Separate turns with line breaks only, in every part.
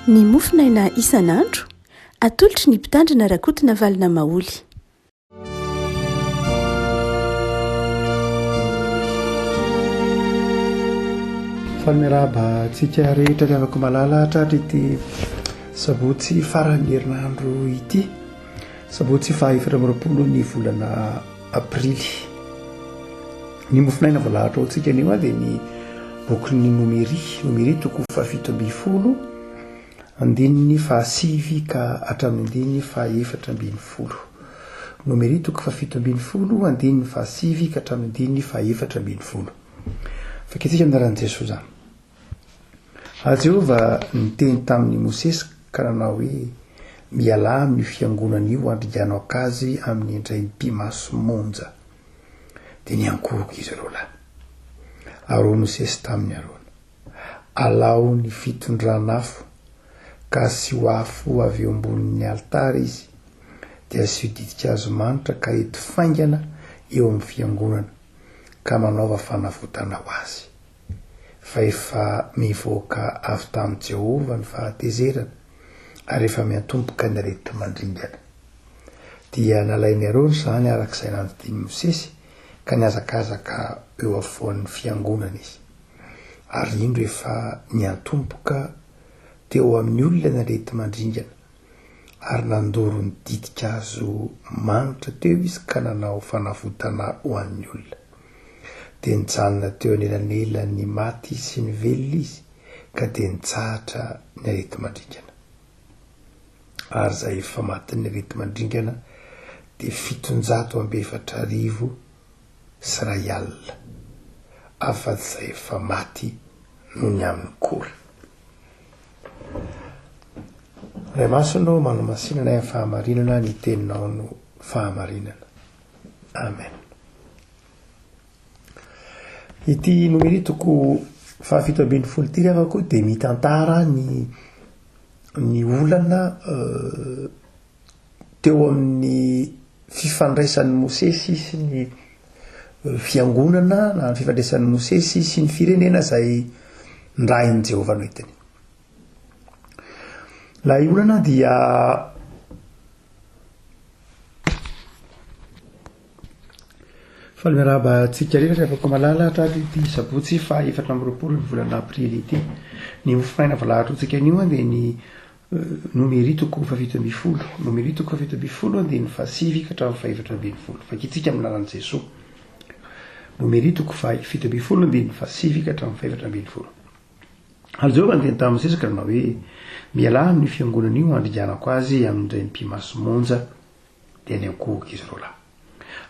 Ny mofonaina isan'andro, atolotry ny Mpitandrina Rakotonavalona Maholy.
Faly miarahaba antsika rehetra ry havako malala hatratra ity sabotsy faran'ny herinandro ity. Sabotsy faha 24 ny volana aprily. Ny mofonaina voalahatra ho antsika anio dia ny bokin'ny Nomery, Nomery toko faha 17, andininy faha 9 ka hatramin'ny andininy faha 14. Nomery toko faha 17, andininy faha 9 ka hatramin'ny andininy faha 14. Vakintsika amin'ny anaran'i Jesoa izany. Ary Jehovah niteny tamin'i Mosesy ka nanao hoe, Mialà amin'io fiangonana io handringano ankazy amin'ny indray mipi-maso monja. Dia niankohoka izy ireo lahy. Ary hoy Mosesy tamin'i Arona, Alao ny fitondran'afo, ka asio afo avy eo ambonin'ny alitara izy, dia asio ditin-kazo manitra ka ento faingana eo amin'ny fiangonana, ka manaova fanavotana ho azy. Fa efa mivoaka avy tamin'i Jehovah ny fahatezerana, ary efa miantomboka ny areti-mandringana. Dia nalain'i Arona izany araka izay nandidian'i Mosesy, ka nihazakazaka eo afovoan'ny fiangonana izy. Ary indro efa niantomboka teo amin'ny olona ny areti-mandringana, ary nandoro ny ditin-kazo manitra teo izy ka nanao fanavotana ho an'ny olona. Dia nijanona teo anelanelan'ny maty sy ny velona izy, ka dia nitsahatra ny areti-mandringana. Ary izay efa matin'ny areti-mandringana dia 247, afa-tsy izay efa maty noho ny amin'i Kora. Ray Masina ô, manamasina anay amin'ny fahamarinana, ny teninao no fahamarinana. Amen. Ity Nomery toko fahafito ambin'ny folo ity ry havako dia mitantara ny ny olana teo amin'ny fifandraisan'i Mosesy sy ny fiangonana na ny fifandraisan'i Mosesy sy ny firenena izay nirahin'i Jehovah noentiny. Ilay olana dia Faly miarahaba antsika rehetra ry havako malala hatrany ity sabotsy faha 24 ny volana aprily ity. Ny mofonaina voalahatra ho antsika anio dia ny Nomery toko faha 17. Nomery toko faha 17 andininy faha 9 ka hatramin'ny faha 14. Vakintsika amin'ny anaran'i Jesoa. Nomery toko faha 17 andininy faha 9 ka hatramin'ny faha 14. Ary Jehovah niteny tamin'i Mosesy ka nanao hoe, Mialà amin'io fiangonana io handringanako azy amin'ny indray mipi-maso monja. Dia niankohoka izy roa lahy.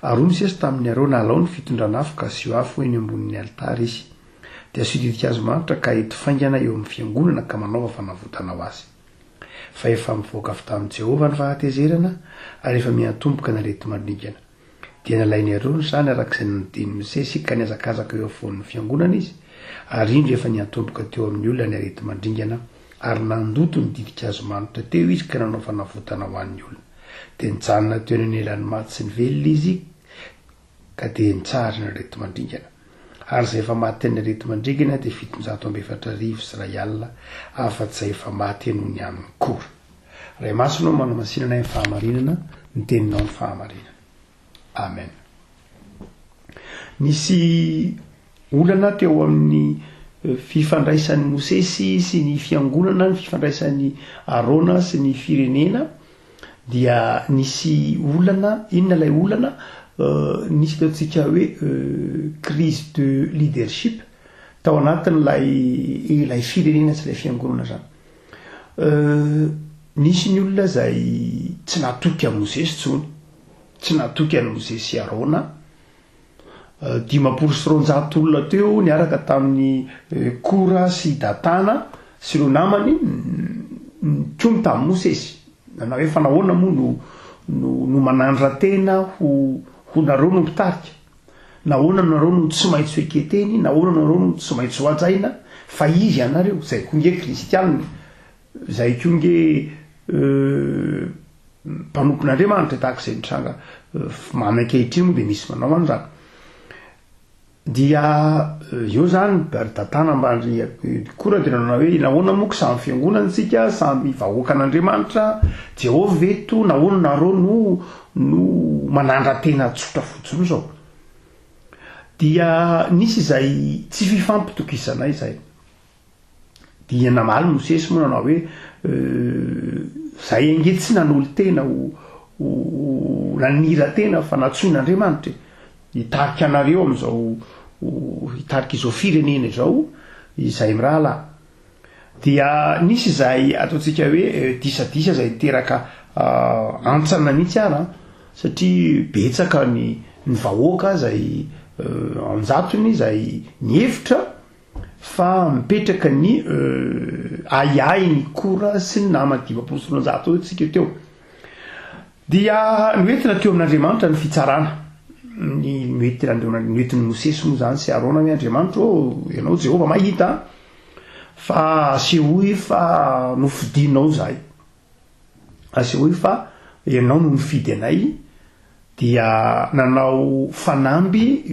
Ary hoy Mosesy tamin'i Arona, Alao ny fitondran'afo ka asio afo eny ambonin'ny alitara izy. Dia asio ditin-kazo manitra ka ento faingana eo amin'ny fiangonana ka manaova fanavotana ho azy. Fa efa mivoaka avy tamin'i Jehovah ny fahatezerana, ary efa miantomboka ny areti-mandringana. Dia nalain'i Arona izany araka izay nandidian'i Mosesy, ka nihazakazaka eo afovoan'ny fiangonana izy, ary indro efa niantomboka teo amin'ny olona ny areti-mandringana, ary nandoto ny ditin-kazo manitra teo izy ka nanao fanavotana ho an'ny olona. Dia nijanona teo anelan'ny maty sy ny velona izy, ka dia nitsahatra ny areti-mandringana. Ary izay efa matin'ny areti-mandringana dia 40 740, afa-tsy izay efa maty noho ny amin'i Kora. Ray Masina ô manamasina anay amin'ny fahamarinana, ny teninao ny fahamarinana. Amen. Nisy olana teo amin'ny fifandraisan'i Mosesy sy ny fiangonana, ny fifandraisan'i Arona sy ny firenena, dia nisy olana, inona ilay olana? Nisy ataontsika hoe crise de leadership tao anatin'ilay ilay firenena sy ilay fiangonana izany. Nisy ny olona izay tsy natoky an'i Mosesy intsony, tsy natoky an'i Mosesy sy Arona. 250 olona teo niaraka tamin'i Kora sy Datana sy ireo namany nikomy tamin'i Mosesy. Nanao hoe fa nahoana moa no no no manandra-tena ho ho nareo no mpitarika? Nahoana nareo no tsy maintsy ho eketeny, nahoana nareo no tsy maintsy ho hajaina, fa izy ianareo, zay koa nge kristianina, zay koa nge mpanompon'Andriamanitra, tahaka izay mitranga mamy ankehitriny moa dia misy manao an'izany. Dia eo zany ry Datana ambany ry Kora dia nanao hoe nahoana moa ko samy fiangonana isika, samy vahoakan'Andriamanitra, Jehovah ve eto, nahoana nareo no no manandra-tena tsotra fotsiny zao. Dia nisy izay tsy fifampitokisana izay. Dia namaly Mosesy moa nanao hoe, Izahay ange tsy nanolo-tena ho ho nanira-tena fa nantsoin'Andriamanitra e, hitarika anareo amin'izao hitarika izao firenena izao izahay mirahalahy. Dia nisy izay ataontsika hoe disadisa izay niteraka hantsana mihitsy ara satria betsaka ny ny vahoaka izay an-jatony izay nihevitra fa mipetraka ny ahiahin'i Kora sy ny namany 250 eo tsika teo. Dia noentina teo amin'Andriamanitra ny fitsarana. Ny noentina noentin'i Mosesy moa izany sy Arona hoe Andriamanitra ô, ianao Jehovah mahita fa asehoy fa nofidinao izahay. Asehoy fa ianao no nifidy anay dia nanao fanamby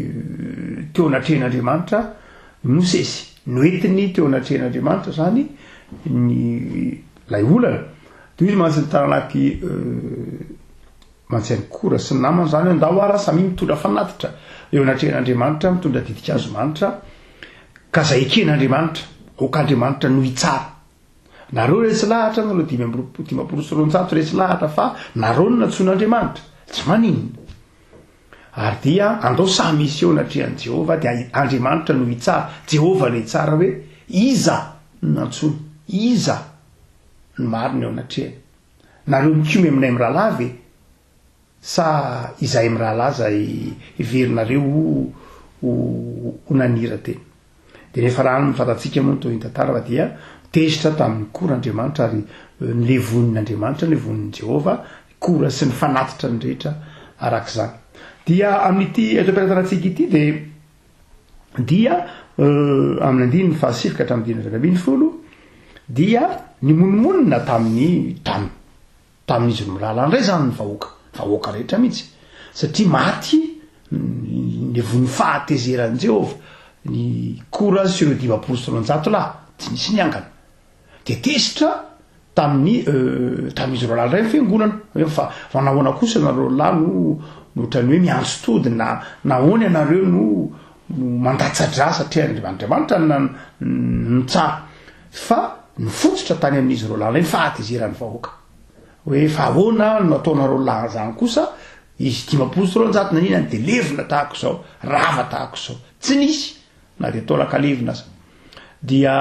teo anatrehan'Andriamanitra i Mosesy. Noentiny teo anatrehan'Andriamanitra izany ny ilay olana. Dia hoy izy mantsy ny taranak'i mantsy an'i Kora sy ny namany izany hoe ndao ara samia mitondra fanatitra eo anatrehan'Andriamanitra, mitondra ditin-kazo manitra, ka izay eken'Andriamanitra, aoka Andriamanitra no hitsara. Nareo resy lahatra nareo 255 resy lahatra fa nareo no nantsoin'Andriamanitra. Tsy maninona. Ary dia andao samy hiseho anatrehan'i Jehovah dia Andriamanitra no hitsara. Jehovah no hitsara hoe iza no nantsoiny, iza no marina eo anatrehany. Nareo mikomy aminay mirahalahy ve? Sa izahay mirahalahy izay heverinareo ho ho nanira-tena? Dia rehefa raha ny fantatsika moa ny tohin'ny tantara fa dia tezitra tamin'i Kora Andriamanitra ary nolevonin'Andriamanitra, nolevonin'i Jehovah i Kora sy ny fanatitra ny rehetra arak'izany. Dia amin'ity eto am-pelatanantsika ity dia dia amin'ny andininy fahasivy ka hatramin'ny andininy 18 dia nimonomonona tamin'ny tamin'ny Tamin'izy mirahalahy indray izany ny vahoaka, vahoaka rehetra mihitsy, satria maty levon'ny fahatezeran'i Jehovah ny Kora sy ireo 250 lahy, tsy nisy niangana. Dia tezitra tamin'ny tamin'izy roalahy indray ny fiangonana, hoe fa fa nahoana kosa ianareo roalahy no no ohatran'ny hoe miantso tody na nahoana ianareo no no mandatsa-drà satria Andriamanitra no nitsara. Fa nifototra tany amin'izy roalahy indray ny fahatezeran'ny vahoaka. Hoe fa ahoana no ataonareo lahy an'izany kosa, izy 250 naninona dia levona tahaka izao, rava tahaka izao. Tsy nisy na dia taolan-kalevina aza. Dia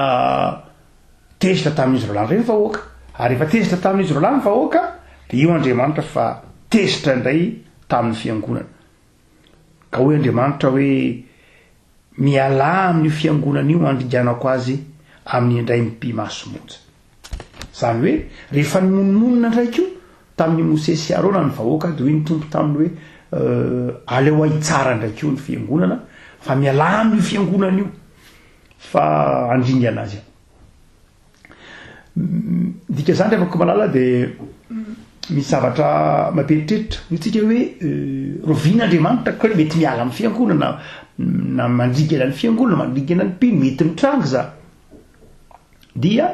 tezitra tamin'izy roalahy indray ny vahoaka. Ary rehefa tezitra tamin'izy roalahy ny vahoaka, dia io Andriamanitra fa tezitra indray tamin'ny fiangonana. Ka hoy Andriamanitra hoe, Mialà amin'io fiangonana io handringanako azy amin'ny indray mipi-maso monja. Izany hoe, rehefa nimonomonona indray koa tamin'i Mosesy sy Arona ny vahoaka, dia hoy ny Tompo taminy hoe, Aleo aho hitsara indray koa ny fiangonana, fa mialà amin'io fiangonana io, fa handringana azy aho. Dika izany ry havako malala dia misy zavatra mampieritreritra. Hoy tsika hoe roviana Andriamanitra ka hoe mety miala amin'ny fiangonana na mandringana ny fiangonana, mandringana ny mpino, mety mitranga izany. Dia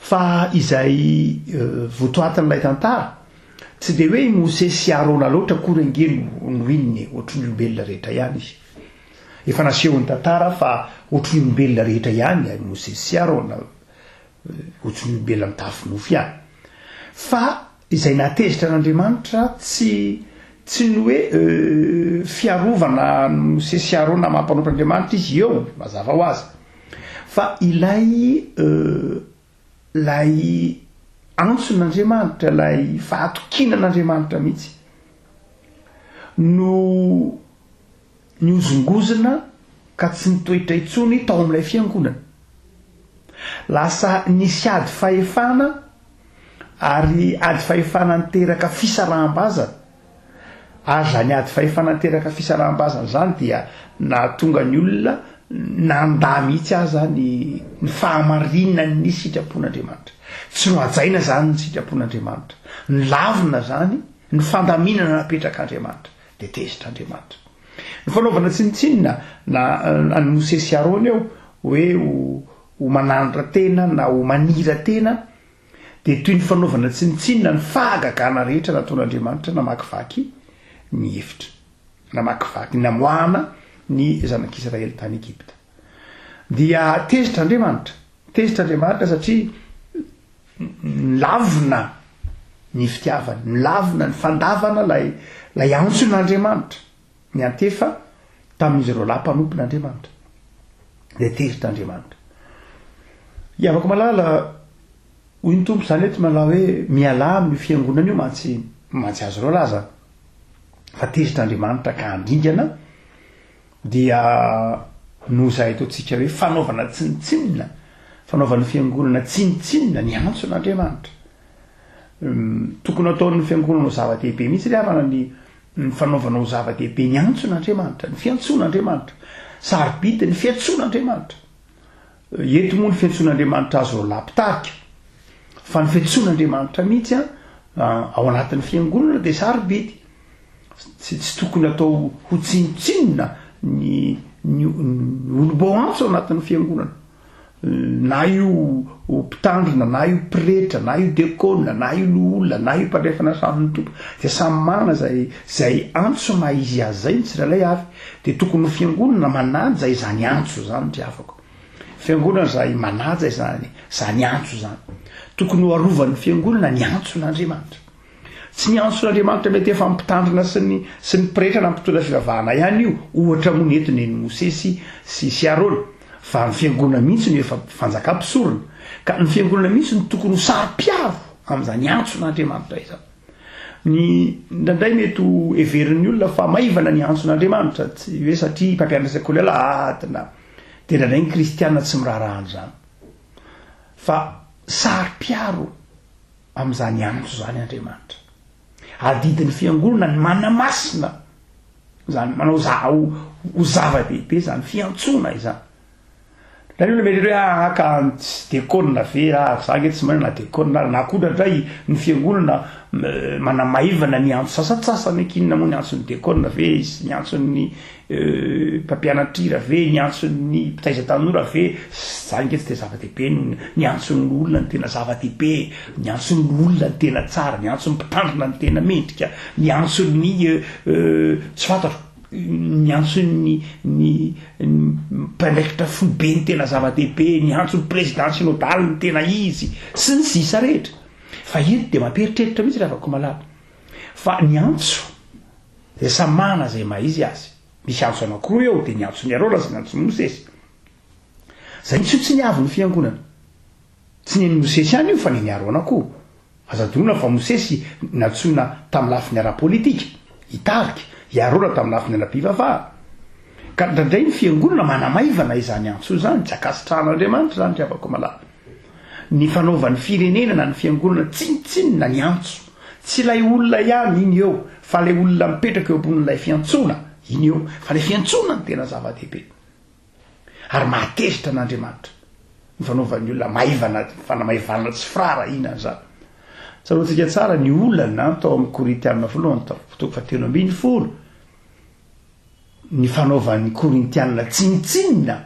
fa izay votoatin'ilay tantara tsy dia hoe i Mosesy sy Arona loatra akory ange no no inona e, ohatry ny olombelona rehetra ihany izy. Efa nasehon'ny tantara fa ohatry ny olombelona rehetra ihany i Mosesy sy Arona, ohatry ny olombelona mitafy nofo ihany. Fa izay nahatezitra an'Andriamanitra tsy tsy ny hoe fiarovana an'i Mosesy sy Arona maha mpanompon'Andriamanitra izy eo, mazava ho azy, fa ilay ilay antson'Andriamanitra, ilay fahatokiana an'Andriamanitra mihitsy no Nihozongozona ka tsy nitoetra intsony tao amin'ilay fiangonana. Lasa nisy ady fahefana ary ady fahefana niteraka fisaraham-bazana. Ary izany ady fahefana niteraka fisaraham-bazana izany dia nahatonga ny olona nandà mihitsy aza ny ny fahamarinan'ny sitrapon'Andriamanitra. Tsy nohajaina izany ny sitrapon'Andriamanitra. Nolavina izany ny fandaminana napetrak'Andriamanitra. Dia tezitra Andriamanitra. Ny fanaovana tsinontsinona na an'i Mosesy sy Arona eo hoe ho manandratra tena na ho manira tena dia toy ny fanaovana tsinontsinona ny fahagagana rehetra nataon'Andriamanitra namakivaky ny efitra, namakivaky, namoahana ny zanak'Israely tany Egypta. Dia tezitra Andriamanitra, tezitra Andriamanitra satria nilavina ny fitiavany, nilavina ny fandavana ilay ilay antson'Andriamanitra niantefa tamin'izy ireo lahy mpanompon'Andriamanitra. Dia tezitra Andriamanitra. Hiavako malala, hoy ny Tompo izany eto malala hoe mialà amin'io fiangonana io mantsy mantsy azy ireo laza fa tezitra Andriamanitra ka handringana dia noho izay ataontsika hoe fanaovana tsinontsinona, fanaovan'ny fiangonana tsinontsinona ny antson'Andriamanitra. Tokony ataon'ny fiangonana ho zava-dehibe mihitsy ry havana ny ny fanaovana ho zava-dehibe ny antson'Andriamanitra, ny fiantsoan'Andriamanitra. Sarobidy ny fiantsoan'Andriamanitra. Eto moa ny fiantsoan'Andriamanitra azy roalahy mpitarika, fa ny fiantsoan'Andriamanitra mihitsy ao anatin'ny fiangonana dia sarobidy. Tsy tsy tokony atao ho tsinontsinona ny ny olom-boaantso ao anatin'ny fiangonana. Na io mpitandrina, na io pretra, na io dekona, na io loholona, na io mpandray fanasan'ny Tompo, dia samy manana izay izay antso maha izy azy izay ny tsirairay avy. Dia tokony ho fiangonana manaja izany antso izany ry havako. Fiangonana izay manaja izany izany antso izany. Tokony ho arovan'ny fiangonana ny antson'Andriamanitra. Tsy ny antson'Andriamanitra mety efa mpitandrina sy ny sy ny pretra na mpitondra fivavahana ihany io, ohatra moa ny eto nen'i Mosesy sy sy Arona, fa ny fiangonana mihitsy no efa fanjakà mpisorona, ka ny fiangonana mihitsy no tokony ho saro-piaro amin'izany antson'Andriamanitra izany. Ny indraindray mety ho heverin'ny olona fa maivana ny antson'Andriamanitra, tsy hoe satria mpampianatra sekoly alahady na dia indraindray ny kristiana tsy miraharaha an'izany fa saro-piaro amin'izany antso izany Andriamanitra. Adidin'ny fiangonana ny manamasina izany, manao za ho ho zava-dehibe izany fiantsoana izany. Indray ny olona mieritreritra hoe ah ka tsy dekônina ve ah, za ange tsy manana na dekônina ary, na koa indraindray ny fiangonana manamaivana ny antso sasantsasany, k'inona moa ny antson'ny dekônina ve, sy ny antson'ny Mpampianatra hira ve, ny antson'ny mpitaiza tanora ve, zany nge tsy de zava-dehibe no ny antson'ny olona no tena zava-dehibe, ny antson'ny olona no tena tsara, ny antson'ny mpitandrina no tena mendrika, ny antson'ny tsy fantatro, ny antson'ny ny mpiandraikitra foibe no tena zava-dehibe, ny antson'ny président synodal no tena izy, sy ny sisa rehetra. Fa eto de mampieritreritra mihitsy ry havako malala fa ny antso Dia samy manana izay maha izy azy. Misy antso anankiroa eo, dia ny antson'i Arona sy ny antson'i Mosesy. Izay mihitsy io tsy ny avy ny fiangonana. Tsy ny an'i Mosesy ihany io fa ny an'i Arona koa. Aza adinoina fa Mosesy nantsoina tamin'ny lafiny ara-politika, hitarika, i Arona tamin'ny lafiny ara-pivavahana. Ka indraindray ny fiangonana manamaivana izany antso izany, tsy ankasitrahan'Andriamanitra izany ry havako malala. Ny fanaovan'ny firenena na ny fiangonana tsinontsinona ny antso. Tsy ilay olona ihany iny eo fa ilay olona mipetraka eo ambonin'ilay fiantsoana iny eo. Fa ilay fiantsoana no tena zava-dehibe. Ary mahatezitra an'Andriamanitra ny fanaovan'ny olona maivana, fanamaivanana tsy firaharahiana an'izany. Tsaroantsika tsara ny olana tao amin'ny Korintiana voalohany toko fahatelo 12, ny fanaovan'ny Korintiana tsinontsinona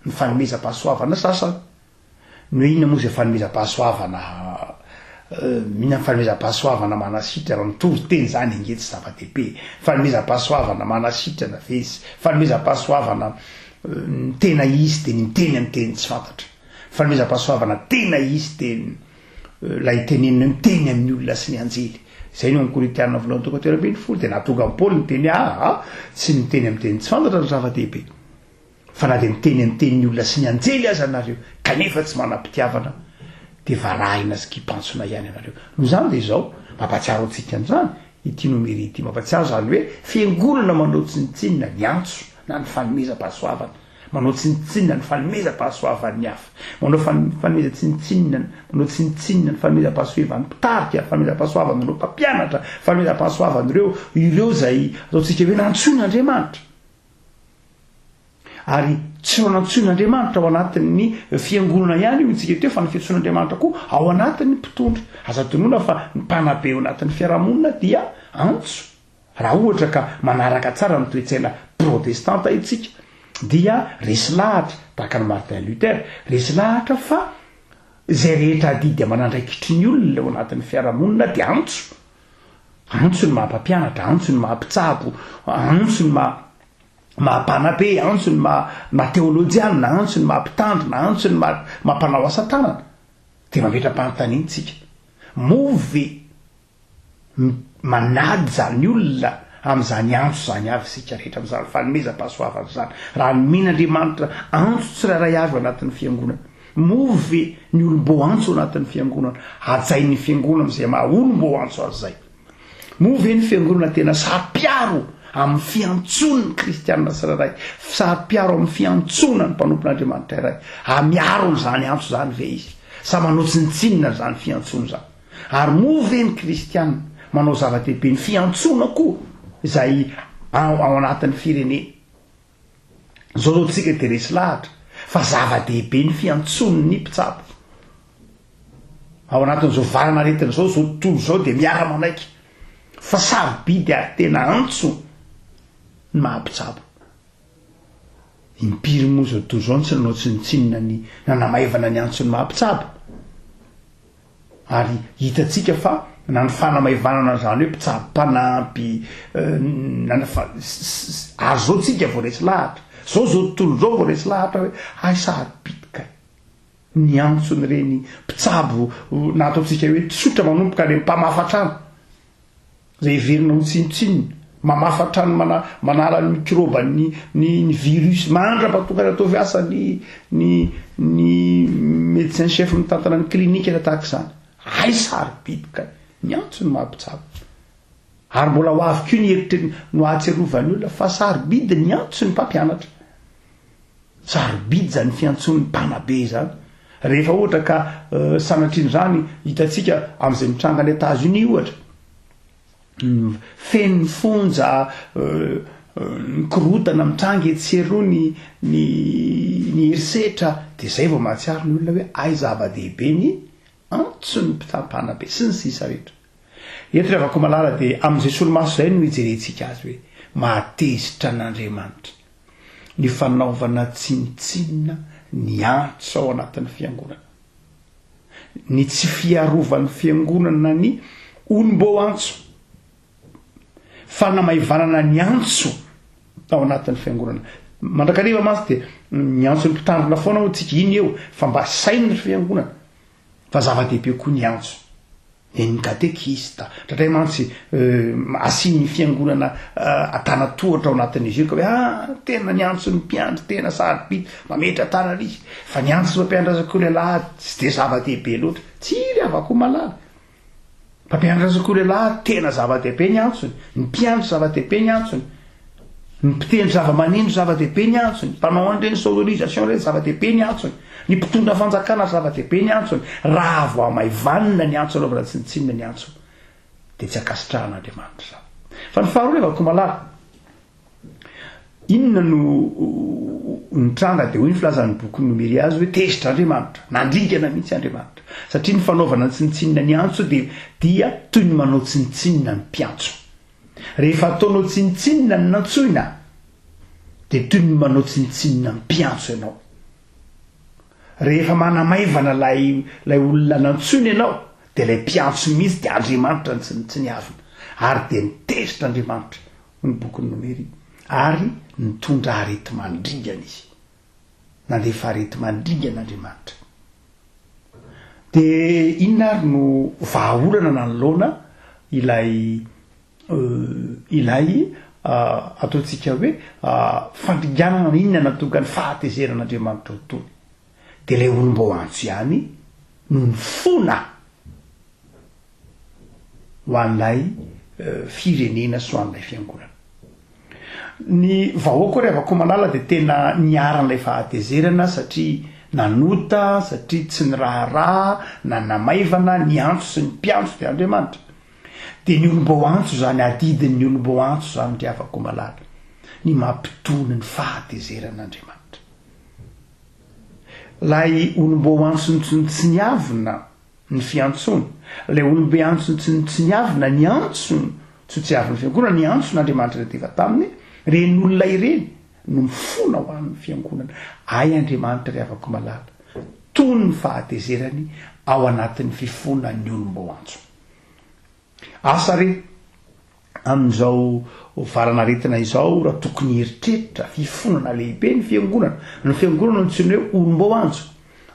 ny fanomezam-pahasoavana sasany. Ny hoe inona moa izay fanomezam-pahasoavana inona ny fanomezam-pahasoavana manasitrana, mitory teny izany ange tsy zava-dehibe e, fanomezam-pahasoavana manasitrana ve izy, fanomezam-pahasoavana ny tena izy dia ny miteny amin'ny teny tsy fantatra, fanomezam-pahasoavana tena izy dia ilay tenenina hoe miteny amin'ny olona sy ny anjely, izay no amin'ny Korintiana voalohany toko 13 dia nahatonga an'i Paoly niteny aa tsy miteny amin'ny teny tsy fantatra no zava-dehibe. Fa na dia miteny amin'ny tenin'ny olona sy ny anjely aza nareo, kanefa tsy manam-pitiavana, dia varahina sy kipantsona ihany ianareo. Noho izany dia izao, mampahatsiaro antsika an'izany ity nomery ity, mampahatsiaro izany hoe fiangonana manao tsinontsinona ny antso na ny fanomezam-pahasoavana, manao tsinontsinona ny fanomezam-pahasoavan'ny hafa, manao fanomezan-tsinontsinona, manao tsinontsinona ny fanomezam-pahasoevan'ny mpitarika, fanomezam-pahasoavan'ireo mpampianatra, fanomezam-pahasoavan'ireo ireo izay ataontsika hoe nantsoin'Andriamanitra. Ary tsy ho nantsoin'Andriamanitra ao anatin'ny fiangonana ihany io isika teo fa ny fiantsoan'Andriamanitra koa ao anatin'ny mpitondra. Aza adinoina fa ny mpanabe ao anatin'ny fiarahamonina dia antso. Raha ohatra ka manaraka tsara ny toe-tsaina protestanta isika dia resy lahatra, tahaka an'i Martin Luther, resy lahatra fa izay rehetra adidy aman'andraikitry ny olona ao anatin'ny fiarahamonina dia antso. Antso ny maha mpampianatra, antso ny maha mpitsabo, antso ny maha maha mpanabe, antso ny maha maha teolojianina, antso ny maha mpitandrina, antso ny maha maha mpanao asa tanana. Dia mametra-panontaniana isika, moa ve manaja ny olona amin'izany antso izany avy isika rehetra, amin'izany fanomezam-pahasoavana izany? Raha nomen'Andriamanitra antso tsirairay avy ao anatin'ny fiangonana, moa ve ny olom-boantso ao anatin'ny fiangonana hajain'ny fiangonana amin'izay maha olom-boantso azy izay? Moa ve ny fiangonana tena saro-piaro amin'ny fiantsoan'ny kristiana tsirairay, saro-piaro amin'ny fiantsoana ny mpanompon'Andriamanitra iray? Ary miaro an'izany antso izany ve izy? Sa manao tsinontsinona an'izany fiantsoana izany? Ary moa ve ny kristiana manao zava-dehibe ny fiantsoana koa izay ao anatin'ny firenena? Izao zao tsika dia resy lahatra fa zava-dehibe ny fiantsoan'ny mpitsabo. Ao anatin'izao valan'aretina izao, izao tontolo izao dia miara-manaiky fa sarobidy ary tena antso ny maha mpitsabo. Impiry moa izao tontolo izao no tsy nanao tsinontsinona ny nanamaivana ny antson'ny maha mpitsabo? Ary hitantsika fa na ny fanamaivanana an'izany hoe mpitsabo mpanampy, na ny fa, ary zao tsika vao resy lahatra, zao zao tontolo zao vao resy lahatra hoe hay sarobidy kay ny antson'ireny mpitsabo na ataontsika hoe tsotra manomboka any amin'ny mpamafa trano. Izay heverina ho tsinontsinona, mamafa trano mana, manala ny mikrôba ny, ny, ny virus, mandra-pahatonga ny ataovy asa ny, ny, ny médecin chef mitantana ny clinique na tahaka izany. Hay sarobidy kay! Ny antso ny maha mpitsabo. Ary mbola ho avy koa ny eritreriny no ahatsiarovan'ny olona fa sarobidy ny antso ny mpampianatra. Sarobidy izany fiantsoan'ny mpanabe izany. Rehefa ohatra ka sanatrian'izany hitantsika amin'izay mitranga any Etats-Unis ohatra, feno ny fonja, ny korontana mitranga etsy sy eroa, ny ny ny herisetra, dia izay vao mahatsiaro ny olona hoe hay zava-dehibe ny antson'ny mpanabe sy ny sisa rehetra. Eto ry havako malala dia amin'izay solomaso izay no ijerentsika azy hoe mahatezitra an'Andriamanitra. ny fanaovana tsinontsinona ny antso ao anatin'ny fiangonana, ny tsy fiarovan'ny fiangonana ny olom-boantso, fanamaivanana ny antso ao anatin'ny fiangonana. Mandrakariva mantsy dia miantso ny mpitandrina foana hoy tsika iny eo fa mba saino ry fiangonana fa zava-dehibe koa ny antso. Nen'ny katekista. Indraindray mantsy asian'ny fiangonana antanatohatra ao anatin'izy io ka hoe ah tena niantso ny mpiandry tena sarobidy mametra tanana izy fa niantso ny mpampianatra sekoly alahady tsy dia zava-dehibe loatra. Tsia ry havako malala. Mpampianatra sekoly alahady tena zava-dehibe ny antsony, ny mpiandry zava-dehibe ny antsony, ny mpitendry zava-maneno zava-dehibe ny antsony, mpanao an'ireny sonorisation ireny zava-dehibe ny antsony, ny mpitondra fanjakana zava-dehibe ny antsony. Raha vao hamaivanina ny antso anaovana tsinontsinona ny antso dia tsy ankasitrahan'Andriamanitra izany. Fa ny faharoa ry Vakomalala, Inona no nitranga? Dia hoy ny filazan'ny boky Nomery azy hoe tezitra Andriamanitra, nandringana mihitsy Andriamanitra. Satria ny fanaovana tsinontsinona ny antso dia dia toy ny manao tsinontsinona ny mpiantso. Rehefa ataonao tsinontsinona ny nantsoina dia toy ny manao tsinontsinona ny mpiantso ianao. Rehefa manamaivana ilay ilay olona nantsoina ianao dia ilay mpiantso mihitsy dia Andriamanitra no tsinotsiniavina. Ary dia nitezitra Andriamanitra. hoy ny bokin'ny Nomery, ary nitondra areti-mandringana izy. Nandefa areti-mandringana Andriamanitra. Dia inona ary no vahaolana nanoloana ilay ilay ataontsika hoe fandringanana na inona nahatonga ny fahatezeran'Andriamanitra ho tony? Dia ilay olom-boantso ihany no nifona. ho an'ilay firenena sy ho an'ilay fiangonana. Ny vahoaka ry Havakomalala dia tena niharan'ilay fahatezerana satria nanota, satria tsy niraharaha na namaivana ny antso sy ny mpiantso dia Andriamanitra. Dia ny olom-boantso izany, adidin'ny olom-boantso izany ry Havakomalala, ny mampitony ny fahatezeran'Andriamanitra. Ilay olom-boantso nitsinotsiniavina Ny fiantsoana. Ilay olombe antso tsy nitsiniavina, ny antso. Tsy ho tsiavin'ny fiangonana ny antson'Andriamanitra niantefa taminy, ireny olona ireny no mifona ho an'ny fiangonana. Hay Andriamanitra ry havako malala, tony ny fahatezerany ao anatin'ny fifonan'ny olom-boantso. Asa re, amin'izao valan'aretina izao raha tokony hieritreritra fifonana lehibe ny fiangonana. Ny fiangonana no antsoina hoe olom-boantso.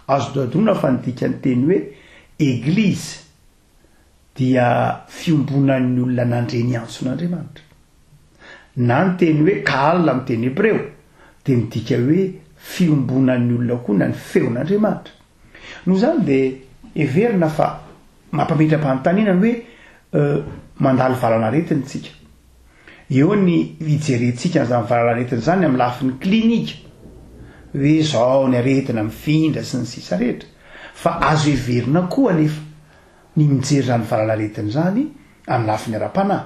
Azo dodona fa ny dikan'ny teny hoe Eglizy dia fiombonan'ny olona nandre ny antson'Andriamanitra. Na ny teny hoe Kahal amin'ny teny hebreo dia midika hoe fiombonan'ny olona koa na ny feon'Andriamanitra. Noho izany dia heverina fa mampametra-panontaniana ny hoe mandalo valan'aretina isika. Eo ny hijerentsika an'izany valan'aretina izany amin'ny lafiny klinika, hoe izao ny aretina mifindra sy ny sisa rehetra. Fa azo heverina koa anefa ny mijery izany valanaretina izany amin'ny lafiny ara-panahy.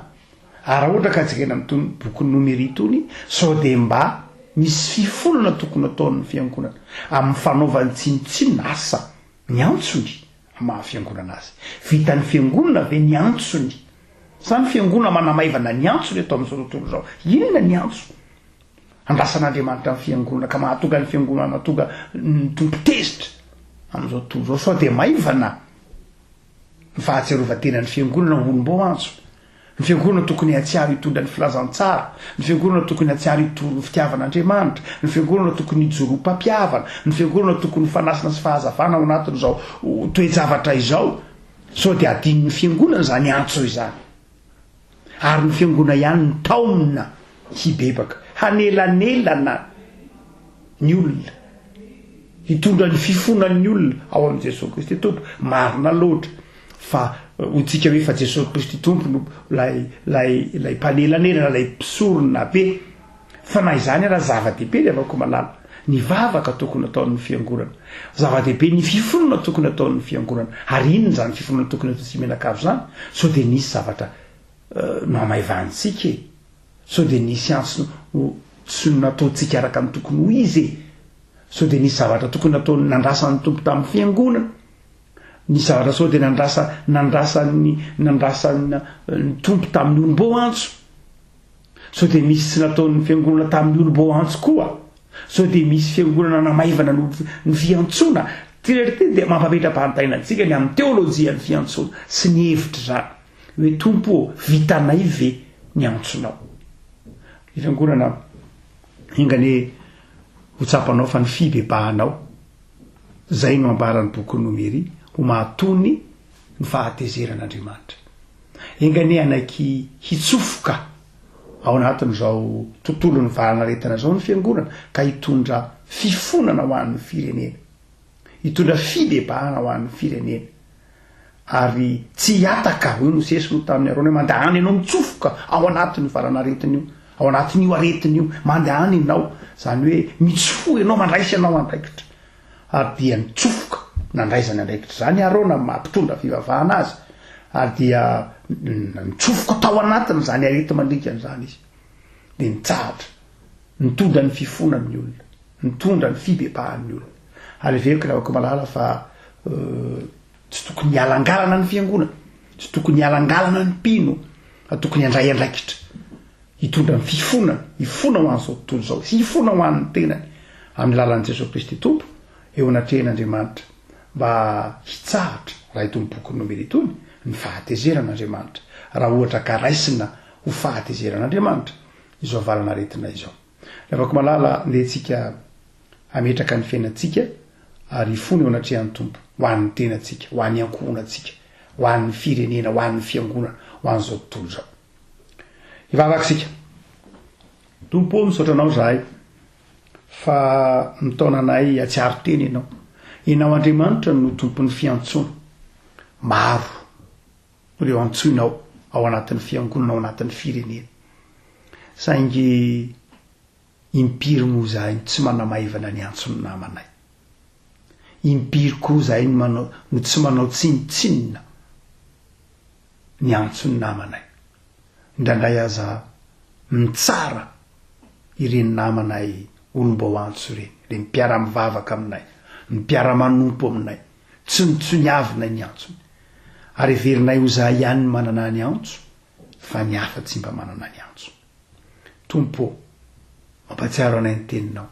Ary raha ohatra ka jerena amin'itony bokin'ny Nomery itony, sao dia mba misy fifonana tokony hataon'ny fiangonana amin'ny fanaovany tsinontsinona asa ny antsony amin'ny maha fiangonana azy. Vitan'ny fiangonana ve ny antsony? Sa ny fiangonana manamaivana ny antsony eto amin'izao tontolo izao? Inona ny antso andrasan'Andriamanitra ny fiangonana ka mahatonga ny fiangonana mahatonga ny Tompo tezitra amin'izao tontolo izao? Sao dia maivana ny fahatsiarovan-tenan'ny fiangonana ho olom-boantso? Ny fiangonana tokony hahatsiaro hitondra ny filazantsara, ny fiangonana tokony hahatsiaro hitory ny fitiavan'Andriamanitra, ny fiangonana tokony hijoro ho mpampihavana, ny fiangonana tokony ho fanasina sy fahazavana ao anatin'izao toe-javatra izao. Sao dia adinon'ny fiangonana izany antso izany? Ary ny fiangonana ihany no taomina hibebaka, hanelanelana ny olona, hitondra ny fifonan'ny olona ao amin'i Jesoa Kristy Tompo. Marina loatra fa hoy tsika hoe fa Jesoa Kristy Tompo no ilay, ilay, ilay mpanelanelana, ilay mpisorona be. Fa na izany ara zava-dehibe ry havako malala, ny vavaka tokony ataon'ny fiangonana. Zava-dehibe ny fifonana tokony ataon'ny fiangonana. Ary inona izany fifonana tokony ataontsika mianakavy izany? Sao dia nisy zavatra nohamaivanintsika e? Sao dia nisy antso tsy nataontsika araka ny tokony ho izy e? Sao dia nisy zavatra tokony nataon'ny nandrasan'ny Tompo tamin'ny fiangonana? Nisy zavatra sao dia nandrasa nandrasan'ny nandrasan'ny Tompo tamin'ny olom-boantso? Sao dia misy tsy nataon'ny fiangonana tamin'ny olom-boantso koa? Sao dia misy fiangonana namaivana ny ny fiantsoana? Ity rehetra ity dia mampametra-panontaniana antsika ny amin'ny teolojian'ny fiantsoana sy ny hevitr'izany. Hoe Tompo ô, vitanay ve ny antsonao? Ry fiangonana, enga anie ho tsapanao fa ny fibebahanao, izay no ambaran'ny bokin'ny Nomery, ho mahatony ny fahatezeran'Andriamanitra. Enga anie hanaiky hitsofoka ao anatin'izao tontolon'ny valanaretina izao ny Fiangonana ka hitondra fifonana ho an'ny firenena, hitondra fibebahana ho an'ny firenena, ary tsy hihataka, hoy Mosesy moa tamin'i Arona hoe, mandehana ianao mitsofoka ao anatin'io valanaretina io, ao anatin'io aretina io, mandehana ianao, izany hoe mitsofoha ianao, mandraisa ianao andraikitra. Ary dia nitsofoka nandray izany andraikitra izany Arona amin'ny maha mpitondra fivavahana azy, ary dia nitsofoka tao anatin'izany areti-mandringana izany izy, dia nitsahatra nitondra ny fifonan'ny olona, nitondra ny fibebahan'ny olona. Ary heveriko ry havako malala fa tsy tokony hialangalana ny fiangonana, tsy tokony hialangalana ny mpino, fa tokony handray andraikitra. Hitondra ny fifonana, hifona ho an'izao tontolo izao, sy hifona ho an'ny tenany, amin'ny lalan'i Jesoa Kristy Tompo, eo anatrehan'Andriamanitra, mba hitsahatra, raha itony boky Nomery itony, ny fahatezeran'Andriamanitra, raha ohatra ka raisina ho fahatezeran'Andriamanitra izao valan'aretina izao. Ry havako malala, ndeha tsika hametraka ny fiainantsika ary hifona eo anatrehan'ny Tompo, ho an'ny tenantsika, ho an'ny ankohonantsika, ho an'ny firenena, ho an'ny fiangonana, ho an'izao tontolo izao. Hivavaka isika. Tompo ô, misaotra Anao izahay fa mitaona anay hatsiaro tena Ianao. Ianao Andriamanitra no Tompon'ny fiantsoana. Maro ireo antsoinao ao anatin'ny fiangonana, ao anatin'ny firenena. Saingy impiry moa izahay no tsy manamaivana ny antson'ny namanay. Impiry koa izahay no manao, no tsy manao tsinontsinona niantso ny namanay. Indraindray aza mitsara ireny namanay olom-boaantso ireny, ireny mpiara-mivavaka aminay, ny mpiara-manompo aminay. Tsinontsoniavinay ny antsony. Ary heverinay ho izahay ihany no manana ny antso. Fa ny hafa tsy mba manana ny antso. Tompo ô, mampatsiaro anay ny Teninao,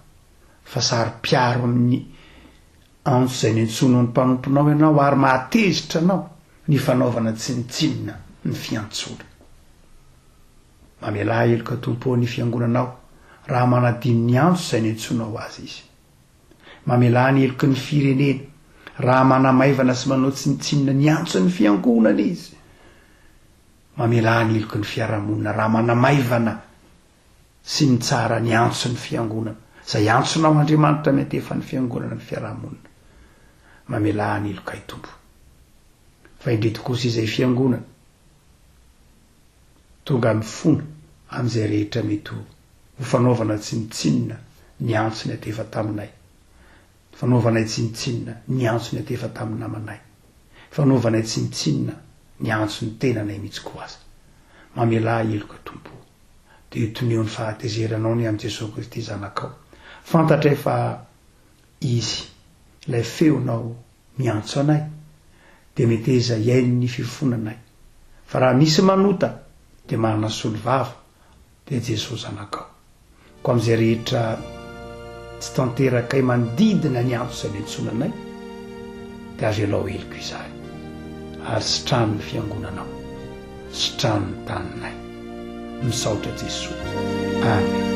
fa saro-piaro amin'ny antso izay niantsoanao ny mpanomponao Ianao ary mahatezitra Anao ny fanaovana tsinontsinona ny fiantsoana. Mamelà heloka Tompo ô ny fiangonanao raha manadino ny antso izay niantsoanao azy izy. Mamelà ny heloky ny firenena raha manamaivana sy manao tsinontsinona ny antson'ny fiangonana izy. Mamelà ny heloky ny fiarahamonina raha manamaivana sy mitsara ny antson'ny fiangonana, izay antsonao Andriamanitra miantefa ny fiangonana ny fiarahamonina. Mamelà ny helokay Tompo. Fa indreto kosa izay fiangonana tonga mifona amin'izay rehetra mety ho ho fanaovana tsinontsinona ny antso niantefa taminay, fanaovanay tsinontsinona ny antso niantefa tamin'ny namanay, fanaovanay tsinontsinona ny antso ny tenanay mihitsy koa aza. Mamelà heloka Tompo o. Dia toneo ny fahatezeranao ny amin'i Jesoa Kristy Zanakao. Fantatray fa Izy, ilay feonao miantso anay, dia meteza hihaino ny fifonanay. Fa raha misy manota dia manana solovava, dia Jesoa Zanakao. Koa amin'izay rehetra tsy tanterakay manodidina ny antso izay niantsoana anay, dia avelao heloka izahay, ary sitrano ny fiangonanao, sitrano ny taninay. Misaotra Jesoa. Amen.